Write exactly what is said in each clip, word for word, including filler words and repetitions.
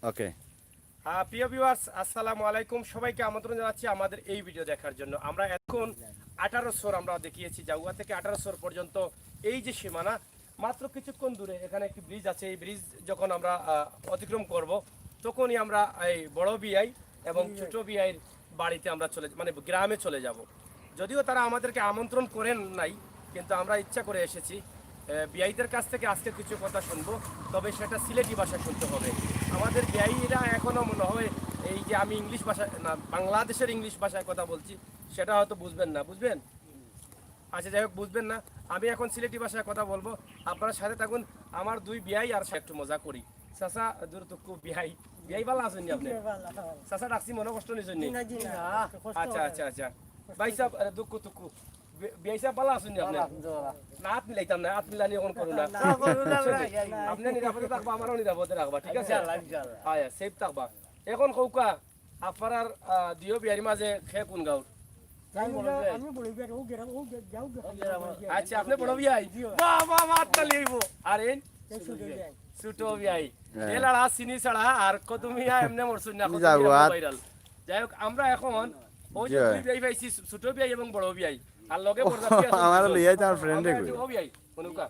ওকে। আহ, প্রিয় ভিউয়ার্স, আসসালামু আলাইকুম। সবাইকে আমন্ত্রণ জানাচ্ছি আমাদের এই ভিডিও দেখার জন্য। আমরা এখন আঠারো সর আমরা দেখিয়েছি, জাউয়া থেকে আঠারো সর পর্যন্ত এই যে সীমানা, মাত্র কিছুক্ষণ দূরে এখানে একটি ব্রিজ আছে। এই ব্রিজ যখন আমরা আহ, অতিক্রম করব, তখনই আমরা এই বড় বিআই এবং ছোট বিআইর বাড়িতে আমরা চলে, মানে গ্রামে চলে যাব। যদিও তারা আমাদেরকে আমন্ত্রণ করেন নাই, কিন্তু আমরা ইচ্ছা করে এসেছি। আহ, বিআইদের কাছ থেকে আজকে কিছু কথা শুনবো, তবে সেটা সিলেটি ভাষায় শুনতে হবে। আমাদের বিআইরা এখনো মনে হয় এই যে আমি ইংলিশ ভাষায় না, বাংলাদেশের ইংলিশ ভাষায় কথা বলছি, সেটা হয়তো বুঝবেন না, বুঝবেন? আচ্ছা, যাই হোক, বুঝবেন না, আমি এখন সিলেটি ভাষায় কথা বলবো, আপনারা সাথে থাকুন। আমার দুই বিআই আর একটু মজা করি। চাচা, দূর তো খুব বিআই, বিআই ভালা আছইন নি আপনে? চাচা ডাকছি, মনো কষ্ট নিছইন নি? না, জি না, কষ্ট আচ্ছা, হয়। আচ্ছা, আচ্ছা। ভাই সাহেব, আরে দুঃখ তুক্কু। বি-, বিআই সাহেব ভালা আছইন নি আপনে? না, আত মিলাইতাম না, আত মিলানি এখন করো না। না, করো না, না, না, না। আপনে নিরাপদে থাকবা, আমারও নিরাপদে রাখবা, ঠিক আছে? ইনশাআল্লাহ, ইনশাআল্লাহ। আয়া, সেফ থাকবা। এখন কউক্কা, আপনারার, আহ, দুইও বিআইর মাঝে কে কোন গাঁওর? আমি বড় বিআই। আমি বড় বিআই, ও গ্রাম, ও গ্রাম, যাও গ্রাম। ও গ্রাম, ও গ্রাম। আচ্ছা, আপনে বড় বিআই? জি। বাহ, বাহ, বাহ, আত তালি অইবো। আর এই? এই ছোট বিআই। ছোট বিআই। হ্যাঁ। এ লাড়া চিনি ছাড়া আর কত মিয়া এমনে মরছইন না, কত মিয়া ভাইরাল। যাই হোক, আমরা এখন ওই যে দুই বিআই পাইছি, ছোট বিআই এবং বড় বিআই। আর লগে বড় বিআই আছে। আমার লইয়া যার ফ্রেন্ড রে কই? বড় বিআই, কোনটা?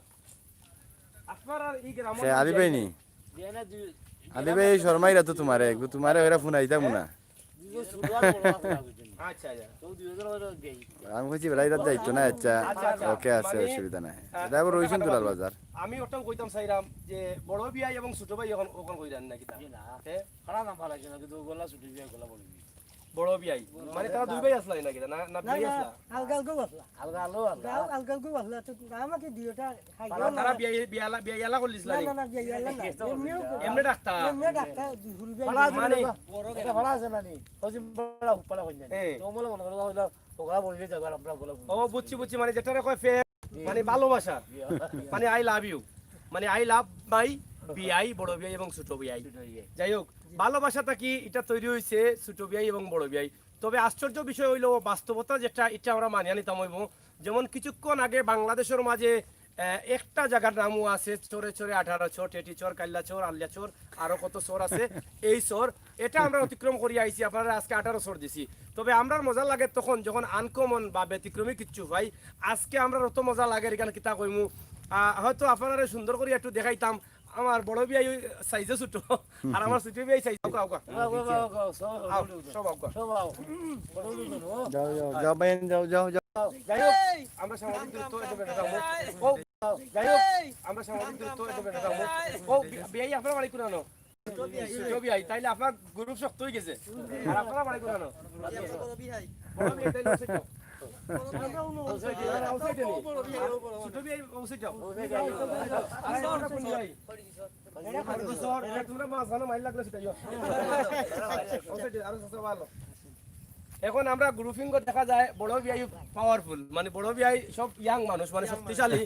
আপনারার এই গ্রাম সে আলী ভাই নি? আলী ভাই, শর্মাইরা তো তোমারে, একটু তোমারে ওরা ফোন আইতাম না। আচ্ছা, আচ্ছা। আমি কইছি, "বেটা, এটা যাইতো না, আচ্ছা।" আচ্ছা, আচ্ছা। ওকে, আছে, মানে, অসুবিধা নাই। আহ, এটা আবার রইছেন দুলাল বাজার। আমি ওটাও কইতাম চাইলাম যে বড় বিআই এবং ছোট ভাই এখন ওখান কইলেন নাকি তা? জি না। হ্যাঁ? খারাপ নাম ভালো লাগে না, কিন্তু ওগুলা ছোট বিআই, ওগুলা বড় বিআই। বড় বিআই। মানে তারা দুই ভাই আসলা নাকি তা? না, না, না, বিআই না, আসলা? আলগা আলগাও আসলা। আলগা আলগাও আসলা। গাও আলগা আলগাও আসলা, তো আমাকে দুইটা তারা, তারা বিয়া, বিয়া, বিয়া, বিয়া করলিস না, না, নি? না, না, বিয়া, বিয়া না। এমনে ডাকতা? এমনে ডাকতা, দুই হুরু বিয়া। ফাড়া আছে মানে না? এটা ফাড়া আছে না নি? ওই যে ফাড়া, ফাড়া কই না? এ। তো মনে মনে করো, ওগুলা, ওগুলা বলবে যাবে, আর আমরা ওগুলা বলবো। ও, বুঝছি, বুঝছি, মানে যেটারে কয় ফে-, জি। মানে ভালোবাসা। জি। মানে I love you। মানে I love my বিআই, বড় বিআই এবং ছোট বিআই। ছোট বিআই। যাই হোক, ভালোবাসা থাকি এটা তৈরি হইছে ছোট বিআই এবং বড় বিআই। তবে আশ্চর্য বিষয় হইলো বাস্তবতা যেটা, এটা আমরা মানিয়া নিতাম হইব। যেমন কিছুক্ষণ আগে বাংলাদেশের মাঝে, আহ, একটা জায়গার নামও আছে, চরে চরে আঠারো চর, টেটি চর, কাল্লা চর, আল্লা চর, আরো কত চর আছে, এই চর। এটা আমরা অতিক্রম করিয়া আইছি, আপনারা আজকে আঠারো চর দিছি। তবে আমরার মজা লাগে তখন যখন uncommon বা ব্যতিক্রমী কিচ্ছু পাই। আজকে আমরার অত মজা লাগে, এখানে কিতা কইমু, আহ, হয়তো আপনারা সুন্দর করে একটু দেখাইতাম। আমার বড় বিয়াই ওই সাইজে ছোট, আর আমার ছোট বিয়াই সাইজ। আউকা, আউকা। আউকা, আউকা, আউকা, সব আও, আউকা। সব আউকা। সব আও। যাও, যাও, যাও, ভাই, যাও, যাও, যাও। যাই হোক, আমরা সামাজিক দূরত্ব এত বেড়ে যাবো। ও, যাই হোক, আমরা সামাজিক দূরত্ব এত বেড়ে যাবো। ও, বি-, বিয়াই আপনার বাড়ি কোন আনো? ছোট বিয়াই, তাইলে আপনার গ্রুপ শক্ত হয়ে গেছে। আর আপনারা বাড়ি কোন আনো? বড় বিয়াই, তাইলে ও সেট। ছোট বিয়াই, ও সেট। আরে, আমরা কোন বিয়াই? আরে, তোমরা মাঝখানে মাইর লাগলে সেটাই। ও সেট, আরো সব ভালো। এখন আমরা গ্রুপিং দেখা যায় বড় বিয়াই পাওয়ারফুল, মানে বড় বিয়াই সব ইয়াং মানুষ, মানে শক্তিশালী।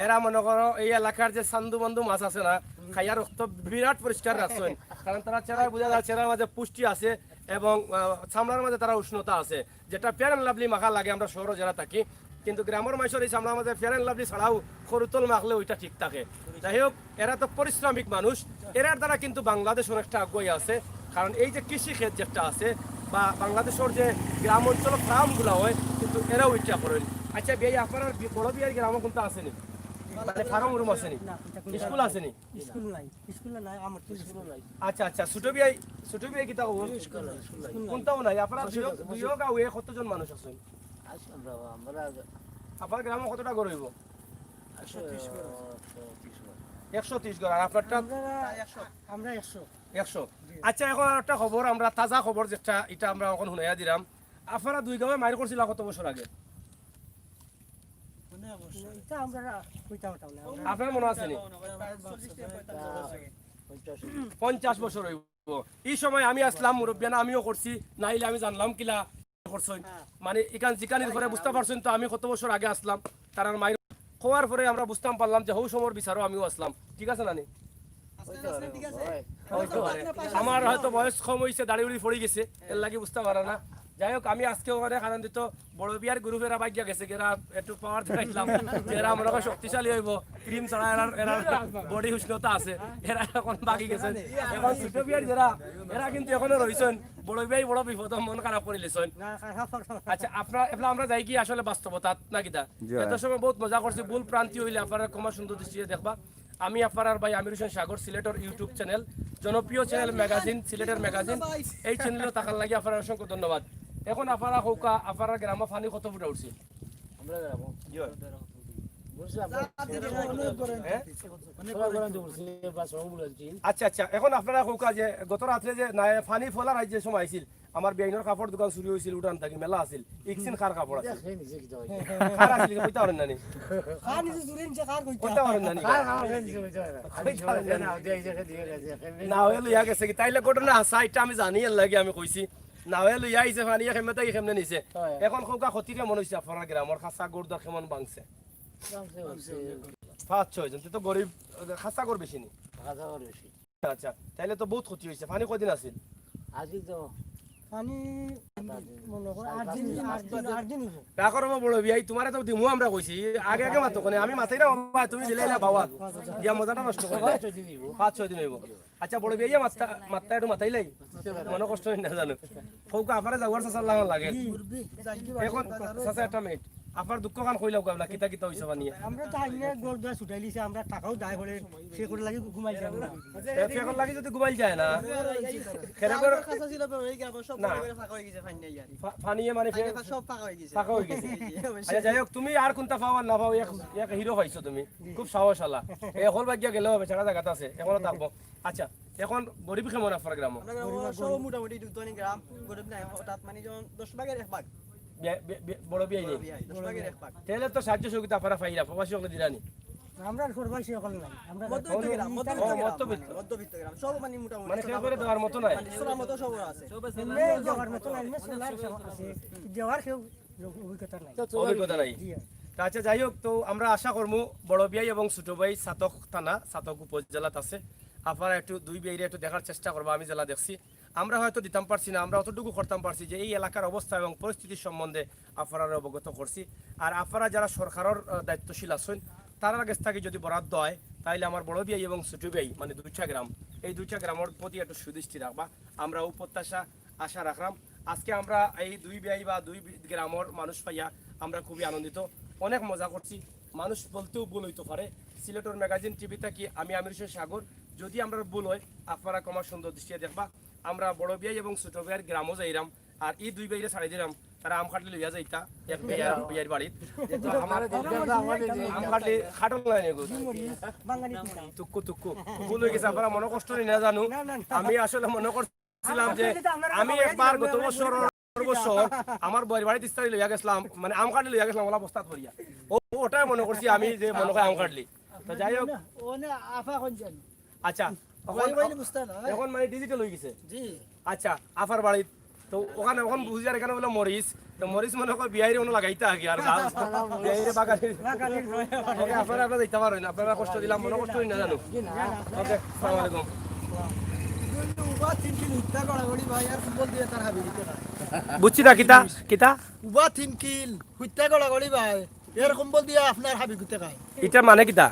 এরা মনে করো এই এলাকার যে সান্দু বন্ধু মাছ আছে না, খাইয়া রক্ত বিরাট পরিষ্কার রাখছেন, কারণ তারা চেহারায় বোঝা যায় চেহারার মাঝে পুষ্টি আছে এবং, আহ, চামড়ার মাঝে তারা উষ্ণতা আছে, যেটা Fair and Lovely মাখা লাগে আমরা শহরে যারা থাকি, কিন্তু গ্রামের মানুষের এই চামড়ার মাঝে Fair and Lovely ছাড়াও খরুতল মাখলে ওইটা ঠিক থাকে। যাই হোক, এরা তো পরিশ্রমিক মানুষ, এরার দ্বারা কিন্তু বাংলাদেশ অনেকটা আগুয়াই আছে। কারণ এই যে কৃষি ক্ষেত যেটা আছে বা বাংলাদেশের যে গ্রাম অঞ্চল ফার্মগুলা হয়, কিন্তু এরাও ইটা করেন। আচ্ছা, বিয়াই, আপনার বি-, বড় বিয়াই গ্রামে কোনটা আছেনি? মানে ফার্ম রুম আছেনি? না, এটা কোনো স্কুল আছেনি? স্কুল নাই, স্কুল নাই, আমার তো স্কুল নাই। আচ্ছা, আচ্ছা, ছোট বিয়াই, ছোট বিয়াই কিতা খবর? স্কুল নাই, স্কুল নাই। কোনটাও নাই। আপনারা দুইও, দুইও গাঁওয়ে কতজন মানুষ আছেন? আচ্ছা, আমরা, আমরা আপনার গ্রামে কতটা ঘর হইব? একশো তিরিশ ঘর। একশো তিরিশ ঘর। আর আপনারটা? আমরা, আমরা একশো। একশো। জি। আচ্ছা, এখন আর একটা খবর, আমরা তাজা খবর যেটা, এটা আমরা এখন হুনাইয়া দিলাম। আপনারা দুই গাঁওয়ে মাইর করছিলা কত বছর আগে? এটা আমরা কইতাম পারতাম না। আপনার মনে আছে নি? পঞ্চাশ বছর হইব। এই সময় আমি আসলাম, মুরব্বিয়ানা আমিও করছি, নাইলে আমি জানলাম কিলা করছইন। মানে, ইখান জিকানির পরে বুঝতে পারছইন তো আমি কত বছর আগে আসলাম। তারার মাইর খাওয়ার পরে আমরা বুঝতাম পারলাম যে হৌ সমর বিচারও আমিও আসলাম। ঠিক আছে না নি? আমার হয়তো বয়স কম হইছে, দাড়ি উড়ি পড়ি গেছে, এর লাগি বুঝতে পারে না। যাই হোক, আমি আজকে অনেক আনন্দিত। বড় বিয়ার গ্রুপেরা ভাগিয়া গেছে, এরা একটু পাওয়ার দেখাইলাম, এরা মনে হয় শক্তিশালী অইবো। ক্রিম ছাড়া এরার, এরার বডি উষ্ণতা আছে, এরা এখন ভাগি গেছে। এখন ছোট বিয়ার যেরা, এরা কিন্তু এখনো রইছইন। বড় বিয়াই বড় বিপদ, মন খারাপ করিলিছইন। আচ্ছা, আপনারা, এবার আমরা যাইগি আসলে বাস্তবতাত, না কিতা? এত সময় বহুত মজা করছি, ভুল ভ্রান্তি অইলে আপনারা ক্ষমা সুন্দর দৃষ্টিতে দেখবা। আমি আপনারার ভাই আমির হোসেন সাগর, সিলেটর YouTube চ্যানেল, জনপ্রিয় চ্যানেল ম্যাগাজিন, সিলেটের ম্যাগাজিন। এই চ্যানেলো থাকার লাগি আপনারার অসংখ্য ধন্যবাদ। এখন আপনারা কউক্কা, আপনারার গ্রামো পানি কত ফুটা উঠছে? আমরা গ্রামো? জি অয়। বলছি আপনারা। হ্যাঁ? আচ্ছা, আচ্ছা, এখন আপনারা কউক্কা যে গত রাত্রে যে না, পানি ফলার আইজ যে সময় আইছিল, আমার বিয়াইনর কাপড় দোকান চুরি অইছিল, উঠান থাকি মেলা আছিল, ইকসিন কার কাপড় আছিল? কার আছিল, কইতা পারইন না নি? কার নিজে চুরি নিছে, কার কইতা? কইতা পারইন না নি? কার, কার, কার নিজে কইতা পারইন না। কইতা পারইন না নি? না, অউ লইয়া গেছে কি? তাইলে ঘটনা আছে, ইটা আমি জানি, এর লাগি আমি কইছি। না, অউ লইয়া আইছে পানি, কেমনে থাকি কেমনে নিছে। অয়। এখন কউক্কা ক্ষতি কেমন অইছে আপনারার গ্রামর, খাসা ঘরদুয়ার কেমন ভাঙছে? ভাঙছে, ভাঙছে। পাঁচ ছয় জন, তে তো গরিব, খাসা ঘর বেশি নি? খাসা ঘর বেশি। আচ্ছা, তাইলে তো বহুত ক্ষতি অইছে। পানি কয়দিন আছিল? আজি তো পানি মনে হয় আট দিন, আট দিন, আট দিন অইবো। রাখো রে বড় বিয়াই, তুমারে তো দিমু আমরা কইছি। আগে আগে মাতো কেনে, আমি মাতাই না বাবা, তুমি দিলাইলা বাবা। দিয়া মজাটা নষ্ট করি দিলাইলা। পাঁচ ছয় দিন অইবো। আচ্ছা, বড় বিয়াই মাততা, মাততা একটু মাতাইলাই। মনো কষ্ট অইন না জানো। কউক্কা আফারে যাওয়ার চাচার লাগান লাগে। এখন, চাচা, একটা মিনিট। আফার দুঃখ খান কইলাউক্কা, কিতা কিতা অইছে পানিয়ে? আমরা তো আইনে ঘরদুয়ার ছুটাইলিছে, আমরা টাকাও দায় করে, সে করে লাগি ঘুমাই যাবো না। এ, সে করে লাগি যদি ঘুমাই যায় না, খেরে করে আমরা কাছে ছিল, এই গ্রাম সব না। ঘরে ফাঁকা অই গেছে, পানি নাই আর। পা-, পানিয়ে মানে ফে-, পানি সব ফাঁকা অই গেছে। ফাঁকা অই গেছে। জি, জি, অবশ্যই। আচ্ছা, যাই হোক, তুমি আর কুনটা পাও আর না পাও, এক, এক হিরো পাইছো তুমি। খুব সাহস আলা। এ হকল ভাগিয়া গেলেও হবে, সারা জাগাত আছে, এখনো থাকবো। আচ্ছা, এখন গরিব কেমন আফার গ্রামো? আমরা গ্রামো সব মোটামুটি দুধনি গ্রাম, গরিব নাই, হঠাৎ মানে যেমন দশ ভাগের এক ভাগ। বিয়া-, বি-, বি-, বড় বিয়াই নি? বড় বিয়াই, দশ ভাগের এক ভাগ। তাইলে তো সাহায্য সহযোগিতা আফারা পাইরা, প্রবাসী হকলে দিরা নি? আমরা প্রবাসী হকল নাই, আমরা মধ্যবিত্ত গ্রাম, ও, মধ্যবিত্ত গ্রাম, মধ্যবিত্ত। মানে, মধ্যবিত্ত গ্রাম, সব মানে মোটামুটি মানে কেউ করে দেওয়ার মতো নাই? মানে চলার মতো সব আছে। এমনি দেওয়ার মতো নাই, এমনি চলার সব আছে, দেওয়ার কেউ অভিজ্ঞতা নাই। অভিজ্ঞতা নাই। জি। তা আচ্ছা, যাই হোক, তো আমরা আশা করমু বড় বিয়াই এবং ছোট বিয়াই ছাতক থানা, ছাতক উপজেলাত আছে। আফারা একটু দুই বিয়াইরে একটু দেখার চেষ্টা করবা, আমি যেলা দেখছি। আমরা হয়তো দিতাম পারছি না, আমরা অতটুকু করতাম পারছি যে এই এলাকার অবস্থা এবং পরিস্থিতি সম্বন্ধে আফারারে অবগত করছি। আর আফারা যারা সরকারর, আহ, দায়িত্বশীল আছইন, তারার গেছ থাকি যদি বরাদ্দ অয়, তাইলে আমার বড় বিয়াই এবং ছোট বিয়াই, মানে দুইটা গ্রাম, এই দুইটা গ্রামর প্রতি একটু সুদৃষ্টি রাখবা। আমরা অউ প্রত্যাশা, আশা রাখরাম। আজকে আমরা এই দুই বিয়াই বা দুই বি-, গ্রামর মানুষ পাইয়া আমরা খুবই আনন্দিত, অনেক মজা করছি। মানুষ বলতেও ভুল অইতো পারে। সিলেটর ম্যাগাজিন টিভি থাকি আমি আমির হোসেন সাগর। যদি আমরার ভুল অয়, আফারা ক্ষমা সুন্দর দৃষ্টিতে দেখবা। আমরা বড় বিয়াই এবং ছোট বিয়াইর গ্রামো যাইরাম, আর ই দুই বিয়াইরে ছাড়ি দিরাম, তারা আম কাটলি লইয়া যাইতা এক বিয়াইর, বিয়াইর বাড়িত। তো আমার আম কাটলি খাটল নাই নি গো। তুক্কু, তুক্কু। ভুল অই গেছে, আফারা মনো কষ্ট নি না জানু। আমি আসলে মনো করছি ছিলাম যে আমি একবার গত বছর, বছর আমার বইর বাড়িত ইস্তারি লইয়া গেছলাম, মানে আম কাটলি লইয়া গেছলাম, অলা বস্তাত ভরিয়া। ও, ওটাই মনো করছি আমি যে মনো হয় আম কাটলি। তো যাই হোক। ও না, আফা কোন জানি? আচ্ছা, অখন, অখন মানে ডিজিটাল অই গেছে। জি। আচ্ছা, আফার বাড়িত তো অখানে অখন বুঝি আর এখানে বলে মরিচ। তো মরিচ মনো কয় বিয়াইরে অনো লাগাইতা আগে আর গাছ। বিয়াইরে বাগানে। ওকে, আফারা, আফারা যাইতা পারইন, আফারারে কষ্ট দিলাম, মনো কষ্ট অইন না জানু। ওকে, আসসালামু আলাইকুম। উবা তিন কিল হুত্তা গড়াগড়ি ভাই, আর কুম্বল দিয়া তার হাবি দিতে না। বুঝছি না, কিতা, কিতা? উবা তিন কিল হুত্তা গড়াগড়ি ভাই, এর কুম্বল দিয়া আপনার হাবি গুতে খায়। ইটা মানে কিতা?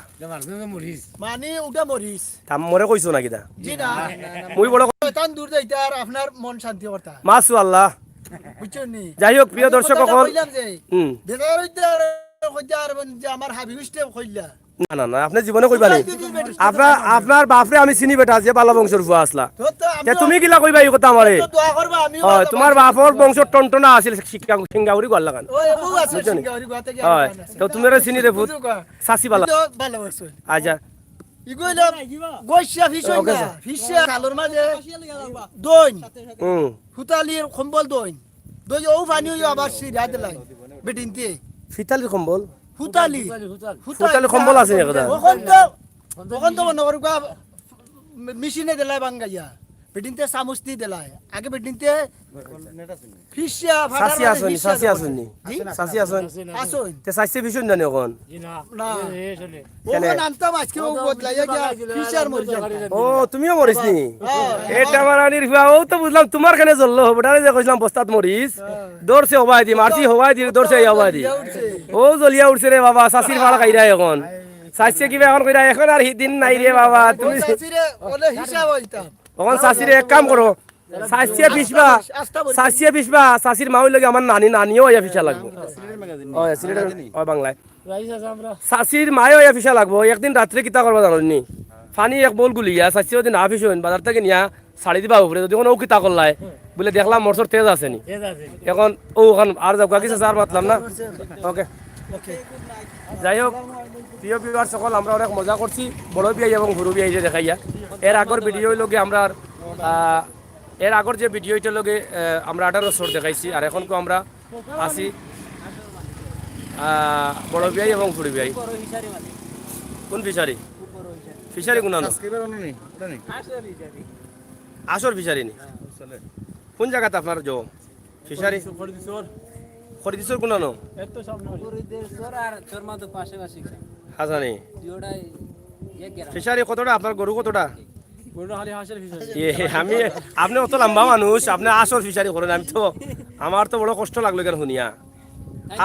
মানে উটা মরিচ। তা মরে কইছো না কিতা? জি না। মুই বড় শয়তান দূর যাইতা আর আপনার মন শান্তি করতা। মাশাআল্লাহ। বুঝছইন নি? যাই হোক, প্রিয় দর্শক অকল, কইলাম যে, হুম। বেজার অইতে আর কইতে আর যে আমার হাবি উঠতে কইলা। না, না, না, আপনে জীবনে কইবা নি। আপনার, আপনার বাপরে আমি চিনি বেটা, যে বালা বংশর ফুয়া আছলা। তো, তো তে তুমি কিলা কইবা ই কথা আমারে? তো দোয়া করবা, আমিও অয়, তুমার বাপর বংশ টনটনা আছিল, সিঙ্গাউরি গোয়ার লাখান। বুঝছো নি? অয়, তো তুমারে চিনি রে ফুত। চাচি বালা। আচ্ছা। ইগু অইলো গইসা ফিসইন না, ফিসা কালোর মাঝে দইন। হুম। হুতালির কম্বল দইন। দই ও পানি অইয়া আবার সিরা দিলাই। বেটিন্তে। ফিতালির কম্বল? হুতালি। হুতালি কম্বল আছে নি কথা? অখন তো, অখন তো মনো করো গা, মেশিনে দিলাই বাঙ্গাইয়া। বেটিন্তে চামচ দি দিলায়। আগে বেটিন্তে ফিসা চাচি আছইন নি? চাচি আছইন নি? জি? চাচি আছইন? আছইন। তে চাচিয়ে ফিসইন না নি অখন? না। ও কেনে? আনতাম আজকে ও বদলাইয়া গিয়া ফিসার মরি যাবে। ও, তুমিও মরিস নি? হ্যাঁ। এটা আমার আনির ফুয়া, ও তো বুঝলাম তোমার খানে জ্বললো, বেটারে যে কইছিলাম বস্তাত মরিস। ধরছে হবাই দি, মারছি হবাই দি, ধরছে এই হবাই দি। ও জ্বলিয়া উঠছে রে বাবা, চাচির ফাড় খাইরা অখন। চাচিয়ে কিবা অখন কইরা, অখন আর হিদিন নাই রে বাবা, তুমি চাচিরে ওলে হিসাব হইতাম। অখন চাচিরে এক কাম করো, চাচিয়ে ফিসবা, চাচিয়ে ফিসবা, চাচির মা অইলে গি আমার নানি, নানিও আইয়া ফিসা লাগবো। ও, সিলেটের, ও, বাংলায়। চাচির মায়ে আইয়া ফিসা লাগবো। একদিন রাত্রে কিতা করবা জানো নি? পানি এক বল গুলিয়া, চাচিয়ে যদি না ফিসইন, বাজার থাকি নিয়া ছাড়ি দিবা উপরে, যদি কোনো কিতা করলায়, বুলে দেখলাম মরচর তেজ আছে নি। অখন ও অখন আর যাও, কাকি চাচা আর মাতলাম না। ওকে। যাই হোক, প্রিয় ভিউয়ার সকল, আমরা অনেক মজা করছি বড় বিয়াই এবং হুরু বিয়াইরে দেখাইয়া। এর আগর ভিডিও অইলো গি আমরা, আহ, এর আগর যে ভিডিও ইটা অইলো গি, আহ, আমরা আঠারো চর দেখাইছি, আর অখন কো আমরা আছি, আহ, বড় বিয়াই এবং হুরু বিয়াই। কোন ফিশারি? ফিশারি কোনানো? আসর ফিশারি নি? কোন জাগাত আপনার জো? ফিশারি? খরিদিসর কোনানো? হাসানি। ফিশারি কতটা? আপনার গরু কতটা? ইয়ে, আমি, আপনে অত লাম্বা মানুষ, আপনে আসর ফিশারি করইন, আমি তো, আমার তো বড় কষ্ট লাগলো কেনে হুনিয়া।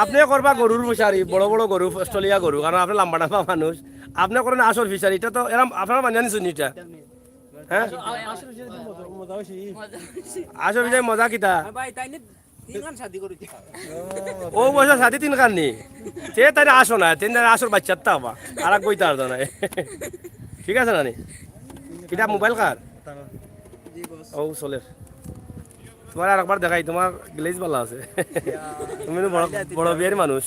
আপনে করবা গরুর ফিশারি, বড় বড় গরু, অস্ট্রেলিয়া গরু, কারণ আপনে লাম্বা লাম্বা মানুষ। আপনে করইন আসর ফিশারি, ইটা তো এরা আপনারা মানিয়া নিছইন ইটা। হ্যাঁ? আসর ফিশারি মজা কিতা? ও বয়সে সাথে তিন খান নি। তে তাইরে আসো না, তিন দিন আসর বাচ্চার তা আবার। আর এক বইতে আর নাই। ঠিক আছে না নি? কিতা মোবাইল কার? ও চলের। তোমার আর একবার দেখাই, তোমার গ্লেজ ভালো আছে। তুমি তো বড়, বড় বিয়ার মানুষ।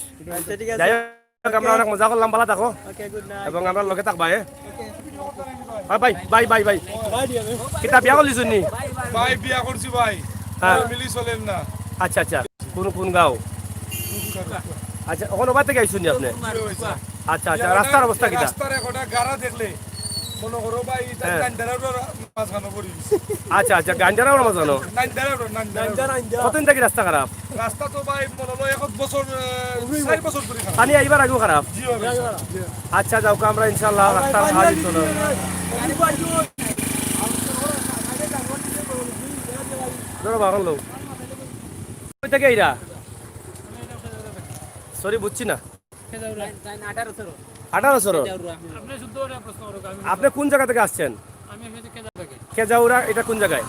যাই হোক, আমরা অনেক মজা করলাম, ভালো থাকো। এবং আমরা লগে থাকবা, এ? আর ভাই, ভাই, ভাই, ভাই। কিতা বিয়া করলিছইন নি? ভাই, বিয়া করছি ভাই। হ্যাঁ। ফ্যামিলি চলের না। আচ্ছা, আচ্ছা। কোন, কোন গাঁও? আচ্ছা, অখন ওবা থাকি আইছইন নি আপনে? আচ্ছা, আচ্ছা। রাস্তার অবস্থা কিতা? রাস্তার একটা গাড়া দেখলে মনে করো ভাই, ইটা হ্যাঁ। গান্ডারা মাঝখানো পড়ি গেছে। আচ্ছা, আচ্ছা, গান্ডারা মাঝখানো। নাইন্দারা, নাইন্দারা। কতদিন থাকি রাস্তা খারাপ? রাস্তা তো ভাই মনে হলো এক বছর, আহ, চার বছর ধরে খারাপ। পানি আইবার আগেও খারাপ? জি, ভাই। আচ্ছা, যাউক্কা, আমরা ইনশাআল্লাহ রাস্তার হাল চলো। ধরো বাগান লোক। কই থাকি আইরা? সরি, বুঝছি না। আঠারো চর। আপনে কোন জাগা থাকি আসছেন? খেজাউরা, ইটা কোন জাগায়?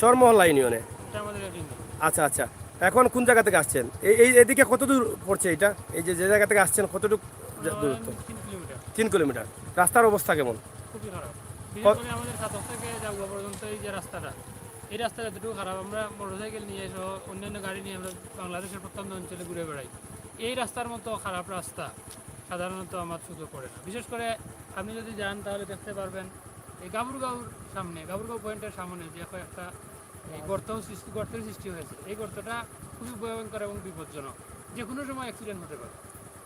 চরমহল্লা ইউনিয়নে। আচ্ছা, আচ্ছা। অখন কোন জাগা থাকি আসছেন? এই, এই, এদিকে কত দূর পড়ছে ইটা? এই যে, যে জাগা থাকি আসছেন, কতটুক দূরত্ব? তিন কিলোমিটার। রাস্তার অবস্থা কেমন? খুবই খারাপ। বিশেষ করে আমাদের ছাতক থাকি জাউগা পর্যন্ত এই যে রাস্তাটা, এই রাস্তা যতটুকু খারাপ, আমরা মোটরসাইকেল নিয়া সহ অন্যান্য গাড়ি নিয়া আমরা বাংলাদেশের প্রত্যন্ত অঞ্চলে ঘুরে বেড়াই। এই রাস্তার মতো খারাপ রাস্তা সাধারণত আমার চোখে পড়ে না। বিশেষ করে আপনি যদি যান, তাহলে দেখতে পারবেন এই গাবুরগাঁওর সামনে, গাবুরগাঁও পয়েন্টের সামনে যে কয়েকটা এই গর্ত সৃষ্টি, গর্তের সৃষ্টি হয়েছে, এই গর্তটা খুবই ভয়ঙ্কর এবং বিপজ্জনক, যে কোনো সময় অ্যাক্সিডেন্ট হতে পারে।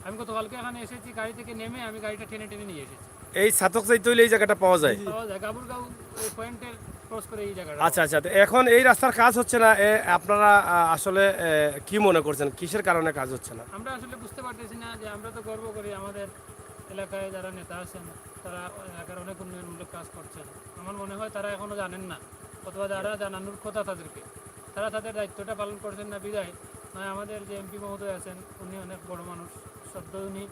আমি গতকালকে এখানে এসেছি, গাড়ি থেকে নেমে আমি গাড়িটা টেনে টেনে নিয়ে এসেছি। এই ছাতক যাইতে অইলে এই জাগাটা পাওয়া যায়? পাওয়া যায়, গাবুরগাঁও ওই পয়েন্টের ক্রস করে এই জাগাটা। আচ্ছা, আচ্ছা। তো অখন এই রাস্তার কাজ হচ্ছে না, এ, আপনারা, আ, আসলে, এ, কি মনে করছেন, কিসের কারণে কাজ হচ্ছে না? আমরা আসলে বুঝতে পারতেছি না যে আমরা তো গর্ব করি আমাদের এলাকায় যারা নেতা আছেন, তারা এলাকার অনেক উন্নয়নমূলক কাজ করছেন। আমার মনে হয় তারা এখনো জানেন না, অথবা যারা জানানোর কথা তাদেরকে, তারা তাদের দায়িত্বটা পালন করছেন না বিধায়। মানে, আমাদের যে এমপি মহোদয় আছেন, উনি অনেক বড় মানুষ, সদ্য উনি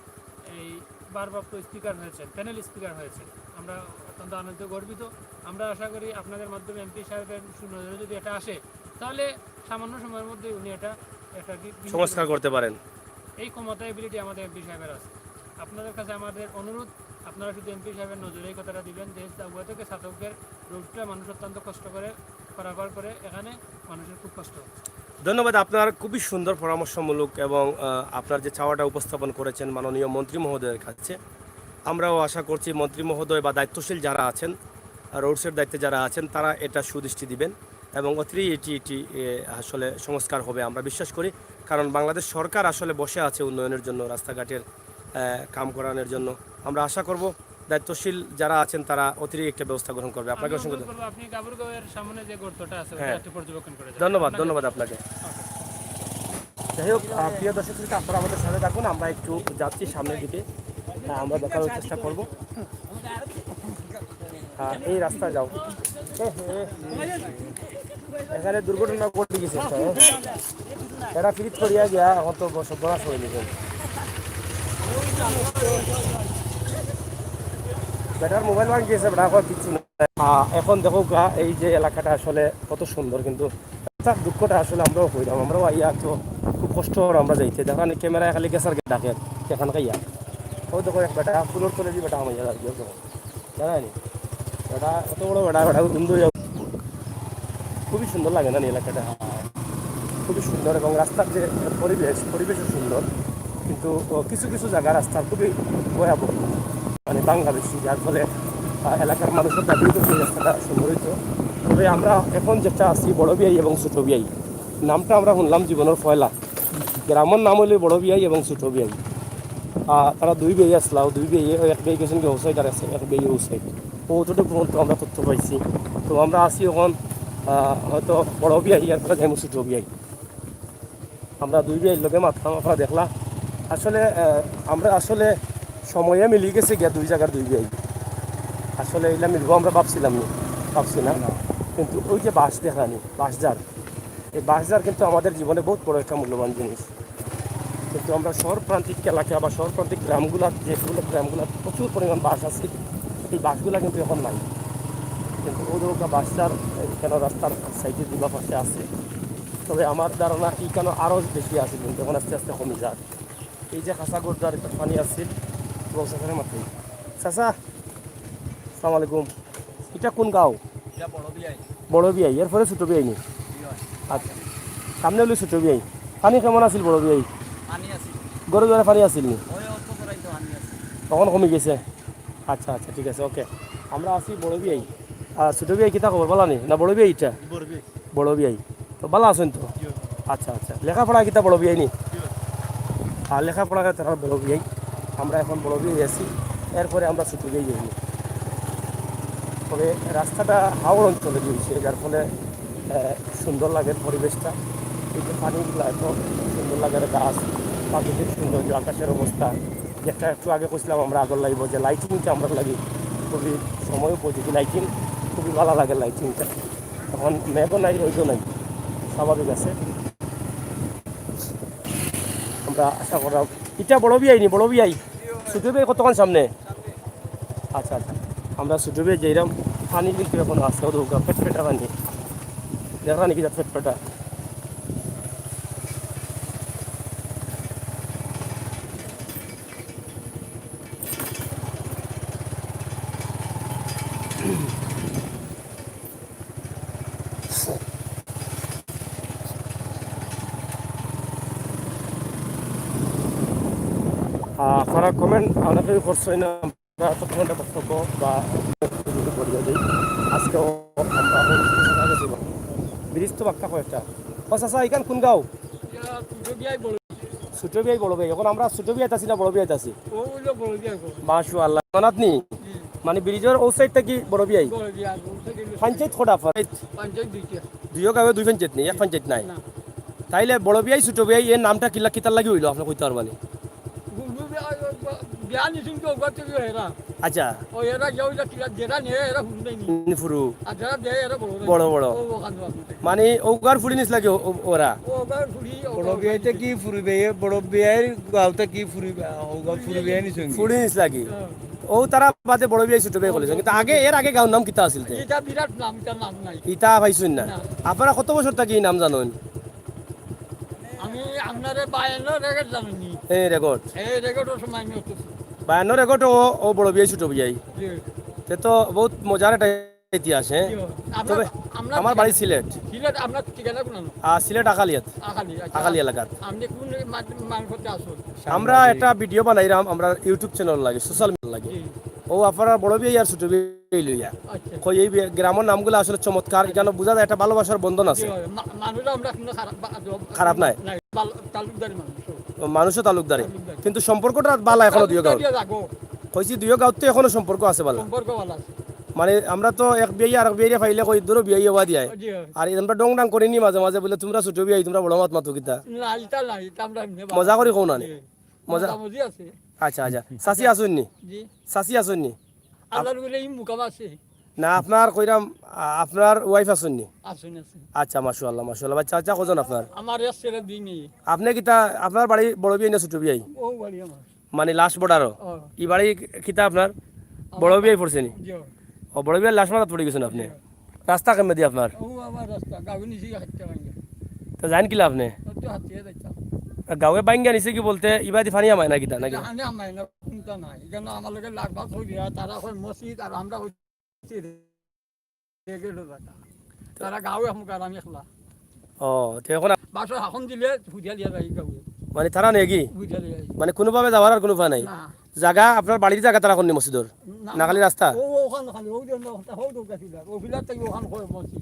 এই ভারপ্রাপ্ত স্পিকার হয়েছেন, প্যানেল স্পিকার হয়েছেন। আমরা অত্যন্ত আনন্দিত, গর্বিত। আমরা আশা করি আপনাদের মাধ্যমে এমপি সাহেবের সুনজরে যদি এটা আসে, তাহলে সামান্য সময়ের মধ্যে উনি এটা একটা কি সংস্কার করতে পারেন। এই ক্ষমতা, এবিলিটি আমাদের এমপি সাহেবের আছে। আপনাদের কাছে আমাদের অনুরোধ, আপনারা শুধু এমপি সাহেবের নজরে এই কথাটা দিবেন যে জাউগা থেকে ছাতকের রোডটা মানুষ অত্যন্ত কষ্ট করে পারাপার করে, এখানে মানুষের খুব কষ্ট হচ্ছে। ধন্যবাদ। আপনার খুবই সুন্দর পরামর্শমূলক এবং, আহ, আপনার যে চাওয়াটা উপস্থাপন করেছেন মাননীয় মন্ত্রী মহোদয়ের কাছে, আমরাও আশা করছি মন্ত্রী মহোদয় বা দায়িত্বশীল যারা আছেন, আহ, রোডসের দায়িত্বে যারা আছেন, তারা এটা সুদৃষ্টি দিবেন এবং অচিরেই এটি, এটি, এ, আসলে সংস্কার হবে আমরা বিশ্বাস করি। কারণ বাংলাদেশ সরকার আসলে বসে আছে উন্নয়নের জন্য, রাস্তাঘাটের, আহ, কাম করানোর জন্য। আমরা আশা করব দায়িত্বশীল যারা আছেন, তারা অতিরিক্ত একটা ব্যবস্থা গ্রহণ করবে। আপনাকে আমি অসংখ্য অনুরোধ ধন্যবাদ। করবো, আপনি গাবুর গাঁওয়ের সামনে যে গর্তটা আছে, ওটা হ্যাঁ। একটু পর্যবেক্ষণ করে যাবেন। ধন্যবাদ, আপনাকে ধন্যবাদ আপনাকে। ওকে। যাই হোক, আহ, প্রিয় দর্শক শ্রোতা, আপনারা আমাদের সাথে থাকুন, আমরা একটু যাচ্ছি সামনের দিকে, আহ, আমরা দেখানোর চেষ্টা করব। হ্যাঁ, এই রাস্তা যাও। এখানে দুর্ঘটনা ঘটে গেছে একটা, হ্যাঁ? এরা ফিরিত করিয়া গিয়া এখন তো বস-, বড় হয়ে গেছে। বেটার মোবাইল ভাঙি গেছে, বেটা এখন কিচ্ছু নাই। আহ, এখন দেখো গা, এই যে এলাকাটা আসলে কত সুন্দর, কিন্তু তার দুঃখটা আসলে আমরাও কইলাম, আমরাও আইয়া তো খুব কষ্ট হয় আমরা যাইতে। দেখো নি, ক্যামেরায় খালি গেছার ডাকে, এখান খাইয়া। ও দেখো, এক বেটা ফুলর তলে দিয়ে বেটা হামাইয়া যাবে, দেখো। জানায়নি? বেটা, এত বড় বেটা, বেটা সুন্দর। খুবই সুন্দর লাগে না নি এলাকাটা? খুবই সুন্দর, এবং রাস্তার যে পরিবেশ, পরিবেশও সুন্দর, কিন্তু, ও, কিছু কিছু জায়গা রাস্তা খুবই ভয়াবহ, মানে ভাঙ্গা বেশি, যার ফলে, আহ, এলাকার মানুষের দাবি হতো এই রাস্তাটা সুন্দর হইতো। তবে আমরা এখন যেটা আছি বড় বিয়াই এবং ছোট বিয়াই, নামটা আমরা শুনলাম জীবনের পয়লা। গ্রামের নাম হইল বড় বিয়াই এবং ছোট বিয়াই। আহ, তারা দুই বিয়াই আসলা, দুই বিয়াই, এক বিয়াই গেছেন কি হোসাইড আর এক বিয়াই হোসাইড। ও অতটুকু পর্যন্ত আমরা তথ্য পাইছি। তো আমরা আছি এখন, আহ, হয়তো বড় বিয়াই, এরপরে যাইমু ছোট বিয়াই। আমরা দুই বিয়াইর লগে মাতলাম, আপনারা দেখলা। আসলে, আহ, আমরা আসলে সময়ে মিলি গেছে গিয়া দুই জায়গার দুই বিয়াই। আসলে এগুলা মিলবো আমরা ভাবছিলাম না, ভাবছি না। কিন্তু ওই যে বাঁশ দেখানি, বাঁশঝাড়, এই বাঁশঝাড় কিন্তু আমাদের জীবনে বহুত বড় একটা মূল্যবান জিনিস। কিন্তু আমরা শহর প্রান্তিক এলাকা বা শহর প্রান্তিক গ্রামগুলার, যেগুলো গ্রামগুলার প্রচুর পরিমাণ বাঁশ আছে, এই বাঁশগুলা কিন্তু এখন নাই। কিন্তু ওই ধরো বাঁশঝাড় কেন রাস্তার সাইডে দিবা পাশে আছে, তবে আমার ধারণা এখানে আরও বেশি আছে, কিন্তু এখন আস্তে আস্তে কমে যায়। এই যে খাসা গোরদার একটা পানি আছে, বংশাচারের মাথায়। চাচা, আসসালামু আলাইকুম। এটা কোন গাঁও? এটা বড় বিয়াই। বড় বিয়াই, এরপরে ছোট বিয়াই নি? বিয়াই। আচ্ছা, সামনে হলো ছোট বিয়াই। পানি কেমন আছিল বড় বিয়াই? পানি আছিল। গরু ধরে পানি আছিল নি? ওই অল্প করাই তো পানি আছিল। তখন কমে গেছে। আচ্ছা, আচ্ছা, ঠিক আছে, ওকে। আমরা আছি বড় বিয়াই। আর ছোট বিয়াই কিতা খবর, ভালা নি? না বড় বিয়াই এটা? বড় বিয়াই। বড় বিয়াই। তো ভালা আছেন তো? জি। আচ্ছা, আচ্ছা। লেখাপড়া কিতা বড় বিয়াই নি? জি। আর লেখাপড়া কিতা তারা বড় বিয়াই? আমরা এখন বড় বিয়াই আছি, এরপরে আমরা ছোট বিয়াই যাইব। তবে রাস্তাটা হাওর অঞ্চলে দিয়েছে, যার ফলে, আহ, সুন্দর লাগে পরিবেশটা। এই যে পানিগুলো এত সুন্দর লাগে, গাছ, প্রাকৃতিক সৌন্দর্য, আকাশের অবস্থা। যেটা একটু আগে কইছিলাম আমরা আগর লাইভে, যে লাইটিংটা আমরা লাগি খুবই সময় উপযোগী লাইটিং, খুবই ভালা লাগে লাইটিংটা। এখন মেঘও নাই, রোদও নাই, স্বাভাবিক আছে। আমরা আশা করলাম, এটা বড় বিয়াই নি, বড় বিয়াই। ছোট বিয়াই কতক্ষণ সামনে? আচ্ছা, আচ্ছা। আমরা ছোট বিয়াই যাইলাম, পানি কিন্তু এখন আছে, ওদের ওখানে ফেটফেটা পানি। দেখা নাকি যা ফেটফেটা। আহ, আপনারা comment অনেকেই করছেন না, আমরা এত comment বক্তব্য বা video করিয়া দিই। আজকেও আমরা ব্রিজ তো বাক্কা কয়েকটা। ও চাচা, এখান কোন গাঁও? ছোট বিয়াই, বড় বিয়াই। এখন আমরা ছোট বিয়াইত আছি না বড় বিয়াইত আছি? ও হইলো বড় বিয়াই গো। মাশাআল্লাহ। মানাত নি? জি। মানে ব্রিজর ও সাইড থাকি বড় বিয়াই? বড় বিয়াই, ও সাইড হইলো পঞ্চায়েত কটা? পঞ্চায়েত দুইটা। দুইও গাঁওয়ে দুই পঞ্চায়েত নি, এক পঞ্চায়েত নাই? না। তাইলে বড় বিয়াই, ছোট বিয়াই, এর নামটা কিলা, কিতার লাগি হইলো, আপনি কইতে পারবা নি? বিয়া নিছইন তো ওগুলা তো এরা। আচ্ছা। ও এরা যাও যা কিলা, যেটা নেয় এরা হুন দেয়নি। নি ফুরু। আর যারা দেয় এরা বড় বড়। বড় বড়। ও ওখান তো আপনি। মানে ওগার ফুড়ি নিছ লাগে ও-, ওরা? ও ওগার ফুড়ি, ও বড় ওগার বিয়াইতে ফুড়ি। কি ফুরু বিয়াই? বড় বিয়াইর গাঁওতে কি ফুরু বিয়াই? ওগার ফুড়ি বিয়াই নিছইন। ফুড়ি নিছ লাগে। হ্যাঁ। ও তারা বাদে বড় বিয়াই ছোট বিয়াই বলেছেন। কিন্তু আগে, এর আগে গাঁওর নাম কিতা আছিল তে? এটা বিরাট নাম, এটার নাম নাই। ইতা পাইছইন না? না। আপনারা কত বছর থাকি এই নাম জানইন? আমি আপনারে বায়ান্নর রেকর্ড জানি নি। এই রেকর্ড? এই রেকর্ডর সময় আমি উঠছি। বায়ান্নর রেকর্ড ও, ও বড় বিয়াই ছোট বিয়াই। জি। তে তো বহুত মজার একটা ইতিহাস, হ্যাঁ? জি। আমরা, তবে আমরা আমার বাড়ি সিলেট। সিলেট, আপনার ঠিকানা কোন? আহ, সিলেট আখালিয়াত। আখালি, আচ্ছা। আখালি এলাকাত। আপনি কোন মা-, মারফতে আসুন? আমরা একটা ভিডিও বানাইরাম, আমরা YouTube চ্যানেল লাগে, সোশ্যাল মিডিয়া লাগে। জি। ও আপনারা বড় বিয়াই আর ছোট বিয়াই লইয়া। আচ্ছা। কই এই বি-, গ্রামর নামগুলা আসলে চমৎকার, এখানে বুঝা যায় একটা ভালোবাসার বন্ধন আছে। জি, মা-, মানুষ আমরা কোনো খারাপ বা-, খারাপ নাই। নাই, ভালো, তালুকদারি মানুষ। ও, মানুষও তালুকদারি। তালুকদারি। কিন্তু সম্পর্কটা ভালা এখনো দিও গাও। তালুকদারি লাগো। কইছি দুইও গাঁওত তো এখনো সম্পর্ক আছে ভালা। সম্পর্ক ভালা আছে। মানে আমরা তো এক বিয়াই আর এক বিয়াইরে পাইলে কই, "ধরো বিয়াই হবা দিয়ায়।" জি, হয়। আর আমরা ডং ডাং করিনি মাঝে মাঝে, বলে, "তুমরা ছোট বিয়াই, তুমরা বড় মাত মাতো কিতা?" না, ইতা না, ইতা আমরা এমনি মজা করি কও না নি? জি। মজা মজামজি আছে। আচ্ছা, আচ্ছা। চাচি আছইন নি? জি। চাচি আছইন নি? আল্লাহর বলে এই মুকাম আছে। না, আপনার কইরাম, আ-, আপনার wife আছইন নি? আছইন, আছইন। আচ্ছা, মাশাআল্লাহ, মাশাআল্লাহ। বাচ্চা, বাচ্চা কয়জন আপনার? আমার এক ছেলে, দুই মেয়ে। আপনে কিতা, আপনার বাড়ি বড় বিয়াই না ছোট বিয়াই? ও বাড়ি আমার। মানে last border-ও? ও। ই বাড়ি কিতা আপনার? আমার বড় বিয়াই পড়ছে নি? জি। ও, বড় বিয়াই last মাথাত পড়ি গেছইন আপনে? জি। রাস্তা কেমনে দি আপনার? ও আমার রাস্তা, গাঁও নিচে হাঁটতে পারি না। তো যাইন কিলা আপনে? ও তো হাঁটিয়া যাইতাম। গাঁওয়ে বাইঙ্গা নিছে কি বলতে, ইবাদি পানি হামায় না কিতা নাকি? পানি হামায় না, কুনটা নাই। এখানে আমার লগে লাখ ভাগ হয়ে যায়, তারা হয় মসজিদ আর আমরা হই রেগেট এলাকা। তারা গাঁও এখন আর আমি একলা। ও, তো এখন আ- বাসর হাকন দিলে হুদিয়া লিয়া যাই গাঁও। মানে তারা নেগি? হুদিয়া লিয়া যাই। মানে কোনোভাবে যাওয়ার আর কোনো উপায় নাই? না। জাগা, আপনার বাড়ির জাগা তারা করনি মসজিদর? না, না, খালি রাস্তা? ও, ও ওখান খালি, ও যে ওখান, ও দৌড়া ছিল, ও ফিলার থাকি ওখান হয় মসজিদ।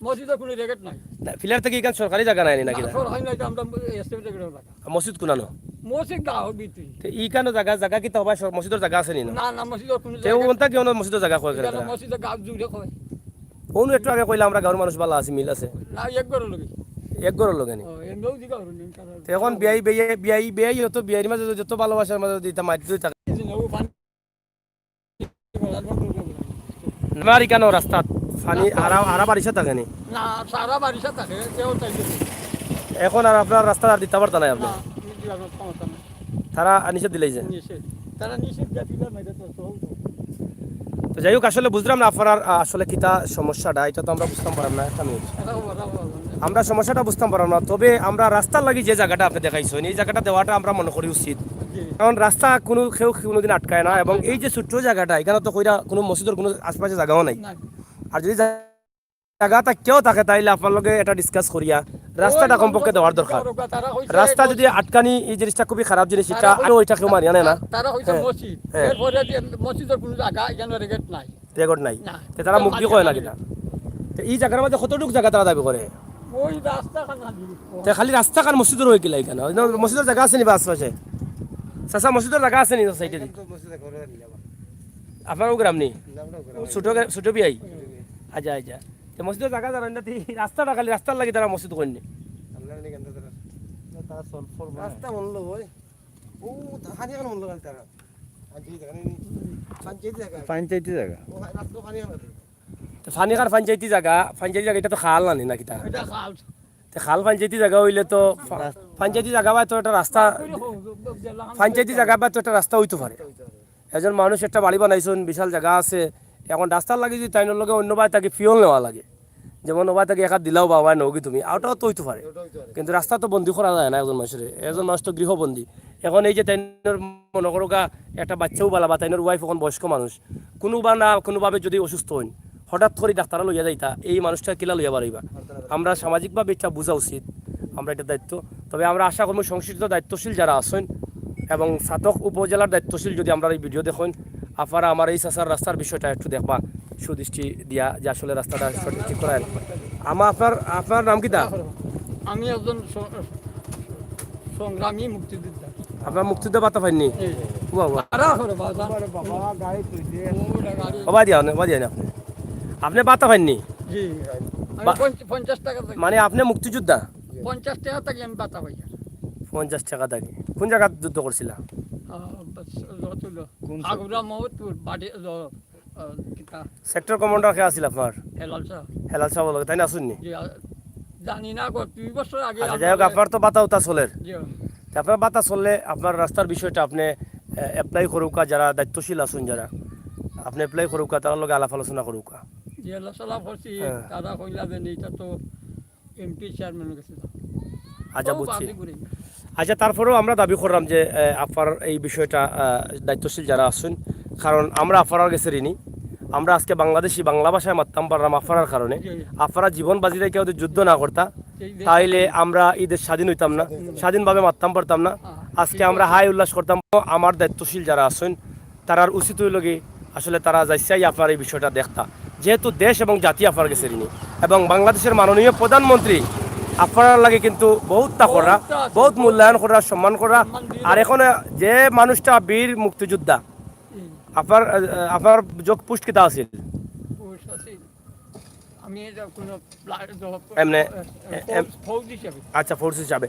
মসজিদর কোনো রেগেট নাই। না, ফিলার থাকি এখান সরকারি জাগা নাইনি না, নাকি তারা? সরকারি নাই, তো আমরা এস্টেট রেগেট এলাকা। মসজিদ কুনানো? মসজিদ গাঁওর ভিতরে। তে ই কানো জাগা, জাগা কিতা হবা, সব মসজিদর জাগা আছে নি না? না, না, মসজিদর কোনো তে জাগা ওনটা কি ওনার মসজিদর জাগা কয় এটা কেন? মসজিদর গাঁও জুড়ে কয়। ওনু একটু আগে কইলা আমরা গাঁওর মানুষ ভালা আছি, মিল আছে। না, এক ঘরর লগে। এক ঘরর লগে নি? ও, এমনিও দিকে ঘরর নেই, তারা তে এখন বিয়াই, বিয়াই, বিয়াই, বিয়াই যত বিয়াইর মাঝে যত ভালোবাসার মাঝে দিতা মাইর দুই টাকা। এই যে না, ও পানি আমার ইকানো রাস্তাত পানি রাস্তা। আরা, আরা বারিশা থাকে নি? না, সারা বারিশা থাকে, কেউ চাইছে না। এখন আর আপনার রাস্তা আর দিতা পারতা নাই আপনে? না, দিতে পারবো না, ক্ষমতা নাই। তারা নিষেধ দিলাইছে? নিষেধ। তারা নিষেধ দিয়ে দিলে মেয়েদের তো সব তো যাই হোক, আসলে বুঝলাম না আপনার, আ, আসলে কিতা সমস্যাটা, এটা তো আমরা বুঝতাম পারলাম না, একটা মিনিট। এটা বলা, বলা, বলা। আমরা সমস্যাটা বুঝতাম পারলাম না, তবে আমরা রাস্তার লাগি যে জাগাটা আপনে দেখাইছইন, এই জাগাটা দেওয়াটা আমরা মনে করি উচিত। জি। কারণ রাস্তা কোনো কেউ কোনোদিন আটকায় না, এবং এই যে ছোট্ট জাগাটা, ইকানো তো কইরা কোনো মসজিদর কোনো আশপাশে জাগাও নাই। নাই। আর যদি জা-, জাগা তা কেউ থাকে, তাইলে আপনার লগে এটা discuss করিয়া রাস্তাটা ওই কমপক্ষে দেওয়ার দরকার। তারা কইছে রাস্তা যদি মসজিদ। আটকানি, এই জিনিসটা খুবই খারাপ জিনিস, এটা তারা আরো ওইটা কেউ মানিয়া নেয় না। তারা কইছে হ্যাঁ। মসজিদ। হ্যাঁ। এরপরে যে মসজিদর কোনো জাগা, এখানে রেগেট নাই। রেগর্ড নাই। না। তে তারা মুখ দি কয় না কিতা? তে ই জাগার মাঝে কতটুক জাগা তারা দাবি করে? ওই রাস্তা খান খালি। তে খালি রাস্তা খান মসজিদর হয়ে গেলে এখানে? ওই মসজিদর জাগা আছে নি বা আশপাশে? চাচা, মসজিদর জাগা আছে নি সাইডে দি? আপনারও গ্রাম নি? ছোট গ্রা-, ছোট বিয়াই? আচ্ছা, আচ্ছা। তে মসজিদর জাগা জানেন না, তে রাস্তাটা খালি রাস্তার লাগি তারা মসজিদ করেননি। রাস্তা বন্ধ হয়। ও, খানি খান বন্ধ করে তারা। পঞ্চায়েতি জায়গা। পঞ্চায়েতি জায়গা। ও, রাস্তা খানি খান আছে। তো খানি খান পঞ্চায়েতি জায়গা, পঞ্চায়েতি জায়গা, এটা তো খাল নানি না কিতা? এটা খাল। তো খাল পঞ্চায়েতি জায়গা হইলে তো ফা-, পঞ্চায়েতি জায়গা বা তো একটা রাস্তা, পঞ্চায়েতি জায়গা বা তো একটা রাস্তা হইতে পারে। একজন মানুষ একটা বাড়ি বানাইছইন, বিশাল জায়গা আছে, এখন রাস্তার লাগি যদি তাইনর লগে অন্য বাড়ি থাকি ফিয়ল নেওয়া লাগে, যেমন ওবা থাকি একা দিলাও বাবা নেওগি তুমি, ওটাও তো হইতে পারে। কিন্তু রাস্তা তো বন্দি করা যায় না একজন মানুষের, একজন মানুষ তো গৃহবন্দী। এখন এই যে তাইনর মনে করো গা, একটা বাচ্চাও বালা বা তাইনর wife এখন বয়স্ক মানুষ, কোনো বা না কোনোভাবে যদি অসুস্থ হইন, হঠাৎ করে ডাক্তার লইয়া যাইতা, এই মানুষটা কিলা লইয়া বাড়াইবা? আমরা সামাজিকভাবে এটা বোঝা উচিত, আমরা এটা দায়িত্ব। তবে আমরা আশা করবো সংশ্লিষ্ট দায়িত্বশীল যারা আছেন এবং ছাতক উপজেলার দায়িত্বশীল যদি আমরা এই ভিডিও দেখেন, আপনারা আমার এই চাচার রাস্তার বিষয়টা একটু দেখবা সুদৃষ্টি দিয়া যে আসলে রাস্তাটা সঠিক ঠিক করা হয়। আমা আপনার, আপনার নাম কিতা? আমি একজন স-, সংগ্রামী মুক্তিযোদ্ধা। আপনার মুক্তিযুদ্ধ ভাতা পাইননি? জি। বাহ, বাহ। তারা করে বাবা। ওবা দিয়া, ওবা দিয়া না আপনি। আপনি ভাতা পাইননি? জি। আমি বা- পঞ্চ-, পঞ্চাশ টাকা থাকি। মানে আপনি মুক্তিযোদ্ধা? পঞ্চাশ টাকা থাকি আমি ভাতা পাই। পঞ্চাশ টাকা থাকি। কোন জায়গাত যুদ্ধ করছিলা? আহ, বাস, যত হলো। কোন আগুরা মহৎপুর, বাড়ি, জ-, আহ, কিতা? সেক্টর কমান্ডার কে আছিল আপনার? হেলাল শাহ। হেলাল শাহ বলো, তাই না আসুননি? জি, আ-, জানি না গো, দুই বছর আগে আচ্ছা, আমরা যাই হোক, আপনার তো ভাতা উতা চলের। জি। তে আপনার ভাতা চললে আপনার রাস্তার বিষয়টা আপনি, এ, apply করুকা, যারা দায়িত্বশীল আছেন যারা, আপনি apply করুকা, তারার লগে আলাপ আলোচনা করুকা। জি, আলাপ সালাপ করছি, হ্যাঁ। তারা কইলা যে, "এটা তো এমপি চেয়ারম্যানের কাছে যাও।" আচ্ছা, ও, বুঝছি। বাদে ঘুরে। আচ্ছা, তারপরেও আমরা দাবি করলাম যে, এ, আপনার এই বিষয়টা, আ, দায়িত্বশীল যারা আছেন, কারণ আমরা আপনার গেছে ঋণী। আমরা আজকে বাংলাদেশি, বাংলা ভাষায় মাততাম পারলাম আপনার কারণে। জি, জি। আপনারা জীবন বাজি রেখে যদি যুদ্ধ না করতা, এই দেশ তাইলে আমরা এই দেশ স্বাধীন হইতাম না, স্বাধীন হইতাম না। স্বাধীনভাবে মাততাম পারতাম না। হ্যাঁ, আজকে ঠিক আমরা আছে। হাই উল্লাস করতাম। আমার দায়িত্বশীল যারা আছেন, তারার উচিত হইল কি, আসলে তারা যাইছাই আপনার এই বিষয়টা দেখতা, যেহেতু দেশ এবং জাতি আপনার গেছে ঋণী, এবং বাংলাদেশের মাননীয় প্রধানমন্ত্রী আপনার লাগে কিন্তু বহুতটা করা, বহুতটা আছে, বহুত মূল্যায়ন করা, সম্মান করা। সম্মান দিয়ে আর এখন যে মানুষটা বীর মুক্তিযোদ্ধা, হুম। আপনার, আহ, আপনার জব পোস্ট কিতা আছিল? পোস্ট আছিল। আমি এটা কোনো প্লা-, জব, এমনে, এ, এ, এম- ফৌজ, ফৌজ হিসাবে। আচ্ছা, ফৌজ হিসাবে।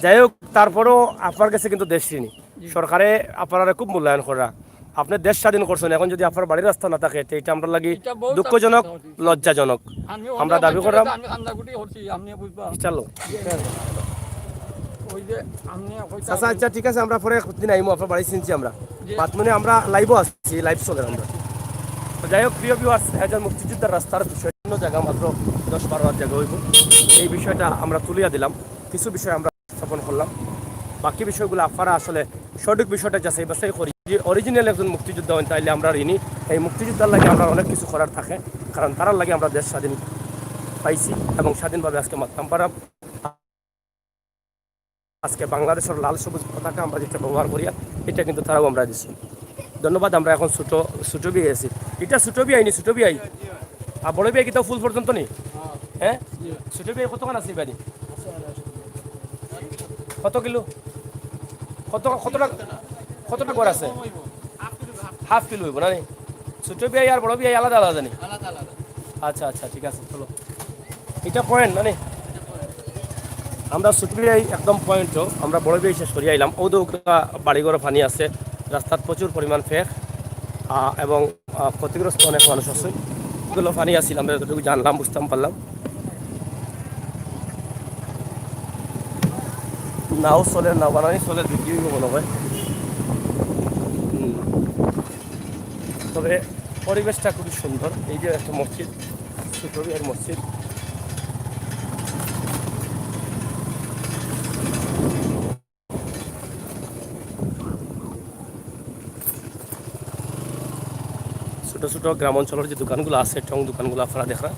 যাই হোক, তারপরেও আপনার গেছে কিন্তু দেশ ঋণী। জি। সরকারে আপনারে খুব মূল্যায়ন করা। আপনে দেশ স্বাধীন করছইন, এখন যদি আপনার বাড়ির রাস্তা না থাকে, তে এটা আমরার লাগি এটা বহুত দুঃখজনক, লজ্জাজনক। আমি আমরা অনেক দাবি করলাম। আমি কান্দাকুটি করছি, আপনি বুঝবা। ইনশাআল্লাহ। ওই যে আপনি কইতা চাচা, আচ্ছা, ঠিক আছে, আমরা পরে একদিন আইমু, আপনার বাড়ি চিনছি আমরা। জি। বাদ মানে আমরা লাইভও আছি, লাইভ চলে আমরা। তো যাই হোক, প্রিয় ভিউয়ার্স, একজন মুক্তিযোদ্ধার রাস্তার বিষয়, অন্য জায়গা মাত্র দশ বারো হাত জায়গা হইব, এই বিষয়টা আমরা তুলিয়া দিলাম। কিছু বিষয় আমরা উপস্থাপন করলাম, বাকি বিষয়গুলো আপনারা আসলে সঠিক বিষয়টা যাচাই বাছাই করি। যে অরিজিনাল একজন মুক্তিযোদ্ধা হন, তাইলে আমরা ঋণী। এই মুক্তিযোদ্ধার লাগি আমরা অনেক কিছু করার থাকে, কারণ তারার লাগি আমরা দেশ স্বাধীন পাইছি এবং স্বাধীনভাবে আজকে মাততাম পারাম। আজকে বাংলাদেশের লাল সবুজ পতাকা আমরা যেটা ব্যবহার করি, এটা কিন্তু তারাও আমরা দিছি। ধন্যবাদ। আমরা এখন ছোট, ছোট বিয়াই আছি। এটা ছোট বিয়াই নি, ছোট বিয়াই। আর বড় বিয়াই কিতা ফুল পর্যন্ত নি? হ্যাঁ, ছোট বিয়াই কতক্ষণ আছে বাড়ি? কত কিলো? কত, কতটা, কতটা ঘর আছে? হাফ কিলো হইব না নি? ছোট বিয়াই আর বড় বিয়াই আলাদা আলাদা নি? আচ্ছা, আচ্ছা, ঠিক আছে, চলো। এটা পয়েন্ট না নি? আমরা ছোট বিয়াই একদম পয়েন্টও, আমরা বড় বিয়াই শেষ করি আইলাম। ও তো বাড়িঘর পানি আছে, রাস্তাত প্রচুর পরিমাণ ফেক, আহ, এবং, আহ, ক্ষতিগ্রস্ত অনেক মানুষ আছে। এগুলো পানি আছিল, আমরা যতটুকু জানলাম, বুঝতাম পারলাম। নাও চলে, না বানানি চলে, দুই মনে হয়। হুম। তবে পরিবেশটা খুবই সুন্দর। এই যে একটা মসজিদ, ছোট বিয়ার মসজিদ। ছোট ছোট গ্রাম অঞ্চলের যে দোকানগুলো আছে, টং দোকানগুলো আপনারা দেখরা,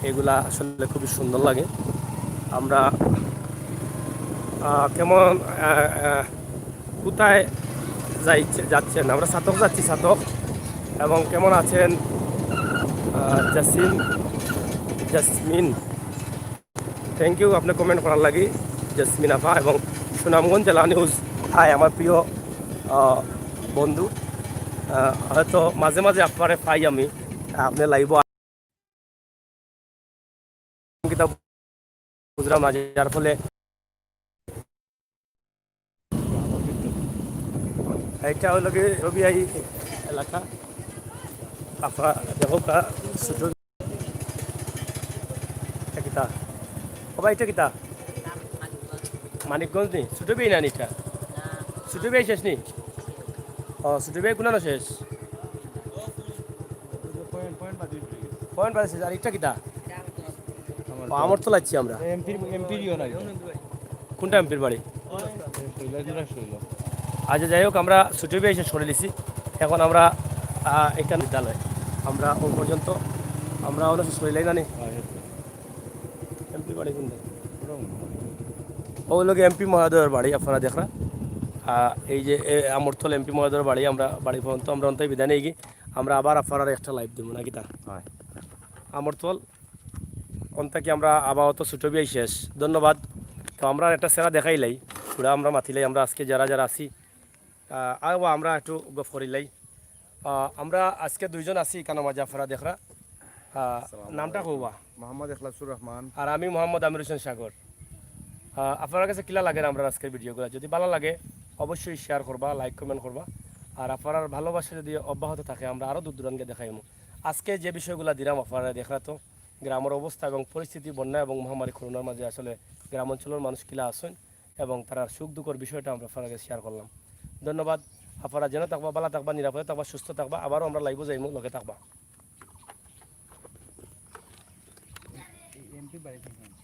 এগুলা আসলে খুবই সুন্দর লাগে। আমরা, আহ, কেমন, আহ, আহ, কোথায় যাইছে, যাচ্ছেন? আমরা ছাতক যাচ্ছি, ছাতক। এবং কেমন আছেন, আহ, জাসিম, জাসমিন? থ্যাংক ইউ আপনি কমেন্ট করার লাগি, জাসমিন আফা এবং সুনামগঞ্জ জেলা নিউজ। হাই, আমার প্রিয়, আহ, বন্ধু, আহ, হয়তো মাঝে মাঝে আপনারে পাই আমি, আপনি লাইভও কিতা বুঝলাম না, যার ফলে এটা হলো কি রবিয়াই এলাকা। আপনারা দেখো কা-, ছোট এটা কিতা? ও ভাই, এটা কিতা? মানিকগঞ্জ নি? ছোট বিয়াই না নি এটা? ছোট বিয়াই শেষ নি? ও, ছোট বিয়াই কোনানো শেষ? পয়েন্ট, পয়েন্ট বাদে শেষ। আর এটা কিতা? ও, আমরতলা আছি আমরা। এমপির, এমপির ইয়ে না এটা। কোনটা এমপির বাড়ি? আচ্ছা, যাই হোক, আমরা ছোট বিয়াই শেষ করে দিছি। এখন আমরা, আহ, এখানে বিদ্যালয়, আমরা ও পর্যন্ত আমরা অনেক শেষ করে দিলাই না নি? এমপির বাড়ি কোনটা? ও লোক এমপি মহোদয়ের বাড়ি, আপনারা দেখরা। আহ, এই যে এ, আমরতল এমপি মহোদয়ের বাড়ি, আমরা বাড়ি পর্যন্ত আমরা অন্তাই বিদায় নেই কি, আমরা আবার আপনারা একটা লাইভ দেবো নাকি তা? আমরতল অন্তা কি আমরা আপাতত ছোট বিয়াই শেষ। ধন্যবাদ। তো আমরা একটা সেরা দেখাইলাই, পুরা আমরা মাতিলাই, আমরা আজকে যারা যারা আছি, আহ, আও বা আমরা একটু গফ করিলাই। আহ, আমরা আজকে দুইজন আছি এখানে মাঝে আপনারা দেখরা। আহ, আসসালামু নামটা আলাইকুম। কওবা? মোহাম্মদ এখলাসুর রহমান। আর আমি মোহাম্মদ আমির হোসেন সাগর। আহ, আপনার কাছে কিলা লাগে আমরার আজকের ভিডিওগুলা? যদি ভালা লাগে অবশ্যই শেয়ার করবা, লাইক কমেন্ট করবা। আর আপনার ভালোবাসা যদি অব্যাহত থাকে আমরা আরও দূর দূরান্তে দেখাইমু। আজকে যে বিষয়গুলা দিলাম আপনারা দেখরা তো গ্রামের অবস্থা এবং পরিস্থিতি বন্যা এবং মহামারী করোনার মাঝে আসলে গ্রাম অঞ্চলের মানুষ কিলা আছেন এবং তারার সুখ দুঃখের বিষয়টা আমরা আপনার কাছে শেয়ার করলাম। ধন্যবাদ। আপনারা যেন থাকবা, ভালা থাকবা, নিরাপদে থাকবা, সুস্থ থাকবা। আবারও আমরা লাইভও যাইমু, লগে থাকবা। এমপি বাড়ি থেকে।